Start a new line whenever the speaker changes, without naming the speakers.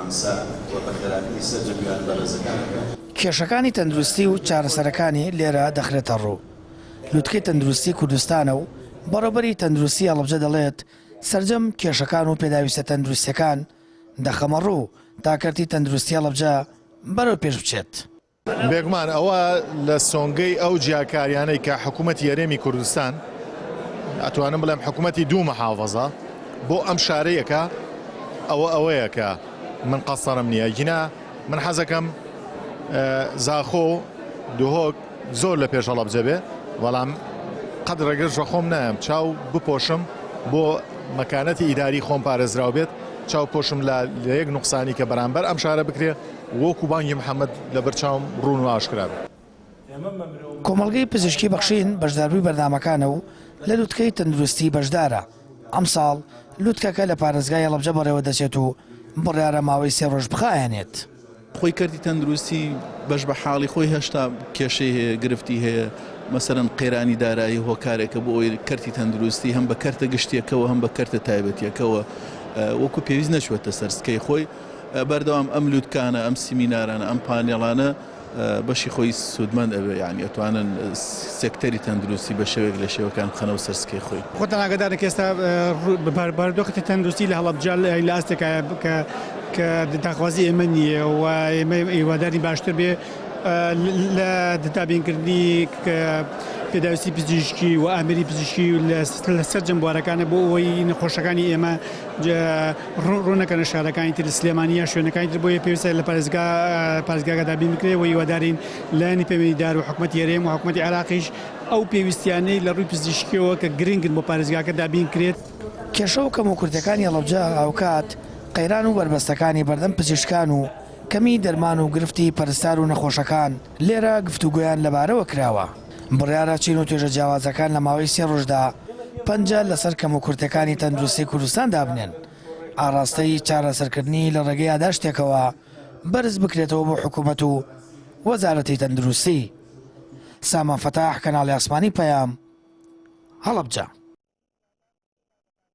فەڕەنسا و بەخێرهاتنی سەرجەم میوانە بەڕێزەکان ئەکەم.
کێشەکانی تەندروستی و چارەسەرەکانی لێرە دەخرێتەڕوو. لوتکەی تەندروستی کوردستانە و بەڕێوبەری تەندروستی هەڵەبجە دەڵێت، سەرجەم کێشەکان و پێداویستە تەندروستیەکان دەخەمەڕوو تا کەرتی تەندروستی هەڵەبجە بەرەو پێش بچێت.
بێگومان ئەوە لە سۆنگەی ئەو جیاکاریانەی کە حکوومەتی هەرێمی کوردستان ئەتوانم بڵێم حکوومەتی دوو محافظە بۆ ئەم شارەیەکە ئەوە ئەوەیە کە من قەسەرم نییە گینا من حەزەکەم زاخۆ دهۆک زۆر لە پێش هەڵەبجە بێ بەڵام قەت ڕێگرش بە خۆم نایەم چاو بپۆشم بۆ مەکانەتی ئیداری خۆم پارێزراو بێت چاو پۆشم لە لە یەک نوقسانی کە بەرامبەر ئەم شارە بکرێ وەکو بانگی محەممەد لەبەر چاوم ڕوون و ئاشکرا بێت.
کۆمەڵگەی پزیشکی بەخشین بەشداربووی بەرنامەکانە و لە لوتکەی تەندروستی بەشدارە، ئەمساڵ لوتکەکە لە پارێزگای هەڵەبجە بەڕێوەدەچێت و بڕیارە ماوەی سێ ڕۆژ بخایەنێت.
خۆی کەرتی تەندروستی بەش بە حاڵی خۆی هێشتا کێشەی هەیە، گرفتی هەیە، مەسەلەن قەیرانی دارایی هۆکارێکە بۆ ئەوەی کەرتی تەندروستی هەم بە کەرتە گشتییەکەوە هەم بە کەرتە تایبەتییەکەوە وەکو پێویست نەچووەتە سەر سکەی خۆی. بەردەوام ئەم لوتکانە، ئەم سیمینارانە، ئەم پانێڵانە بەشی خۆی سوودمەند ئەبێ، یانی ئەتوانن سێکتەری تەندروستی بە شێوەیەک لە شێوەکان بخەنەوە سەر سکەی خۆی.
خۆتان ئاگادارن کە ئێستا بارودۆخی تەندروستی لە هەڵەبجە لە ئاستێکایە کە کە داخوازی ئێمە نییە و ئێمە هیوادارین باشتر بێ لە دابینکردنی پێداویستی پزیشکی و ئامێری پزیشکی لە سەرجەم بوارەکانە بۆ ئەوەی نەخۆشەکانی ئێمە ڕوونەکەنە شارەکانی تر سلێمانی یا شوێنەکانی تر بۆیە پێویستە لە پارێزگا پارێزگاکە دابین بکرێت و هیوادارین لایەنی پەیوەندیدار و حکومەتی هەرێم و حکومەتی عێراقیش ئەو پێویستیانەی لە ڕووی پزیشکیەوە کە گرنگن بۆ پارێزگاکە دابین کرێت.
کێشە و کەموکورتیەکانی هەڵەبجە هاوکات قەیران و بەربەستەکانی بەردەم پزیشکان و کەمی دەرمان و گرفتی پەرستار و نەخۆشەکان لێرە گفتوگۆیان لەبارەوە کراوە. بڕیارە چین و توێژە جیاوازەکان لە ماوەی سێ ڕۆژدا پەنجە لەسەر کەموکورتیەکانی تەندروستی کوردستان دابنێن، ئاڕاستەی چارەسەرکردنی لە ڕێگەی یاداشتێکەوە بەرز بکرێتەوە بۆ حکومەت و وەزارەتی تەندروستی. سامان فەتاح، کەناڵی ئاسمانی پەیام، هەڵەبجە.